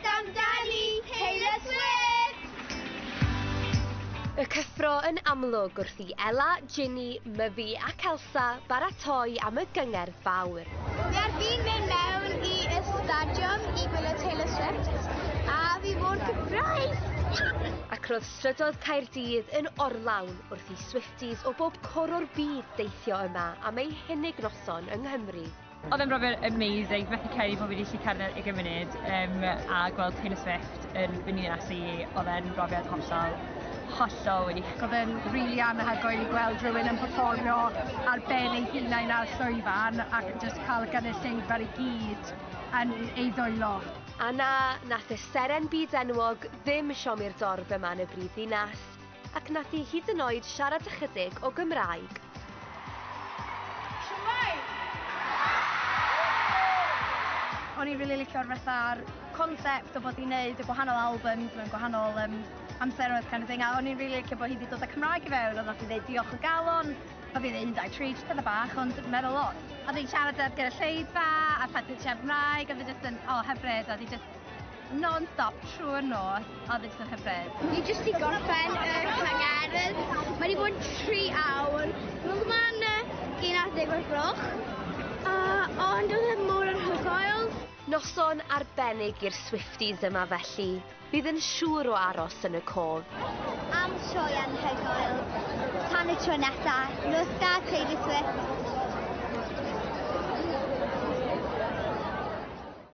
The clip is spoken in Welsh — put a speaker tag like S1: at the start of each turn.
S1: dod amdani, Taylor Swift!
S2: Y cyffro yn amlwg wrth i Ela, Ginny, Myfi ac Elsa baratoi am y gyngerdd fawr.
S1: Fi ar fin mynd mewn i y stadiwm i gwylio Taylor Swift a fi mor cyffrous!
S2: Ac roedd strydoedd Caerdydd yn orlawn wrth i Swifties o bob cwr o'r byd deithio yma am eu hunig noson yng Nghymru.
S3: Oedd e'n brofiad amazing, methu credu bod fi wedi gallu cerdded 20 munud a gweld Taylor Swift yn fy ninas i, oedd e'n brofiad hollol, hollol wych.
S4: Oedd e'n rili anhygoel i gweld rhywun yn perfformio ar ben ei hunain ar llwyfan ac jyst cael y gynulleidfa i gyd yn ei ddwylo.
S2: A na, nath y seren byd enwog ddim siomi'r dorf yma yn y brifddinas, ac nath hi hyd yn oed siarad ychydig o Gymraeg.
S1: Shwmae?
S5: O'n i'n rili licio'r fatha'r concept o bod hi'n neud y gwahanol albums mewn gwahanol amseroedd kind of thing, a o'n i'n rili licio bod hi wedi dod â Cymraeg i fewn, oedd nath hi ddeud diolch o galon, oedd hi ddeud 1, 2, 3, jyst pethau bach, ond meddwl lot.
S6: Oedd hi'n siarad ar gynulleidfa, a pan ti'n siarad Cymraeg, oedd hi jyst yn, oh, hyfryd, oedd hi jyst non-stop trwy'r nos, oedd hi jyst yn hyfryd.
S1: Ni jyst i gorffen y cyngerdd. Mae wedi bod 3 awr. Mae'n gwybod 11 o'r gloch. Ond oedd e mor anhygoel.
S2: Noson arbennig i'r Swifties yma felly, fydd yn siŵr o aros yn y cof.
S1: Am sioe anhygoel. Tan y tro nesa, nos da Taylor Swift.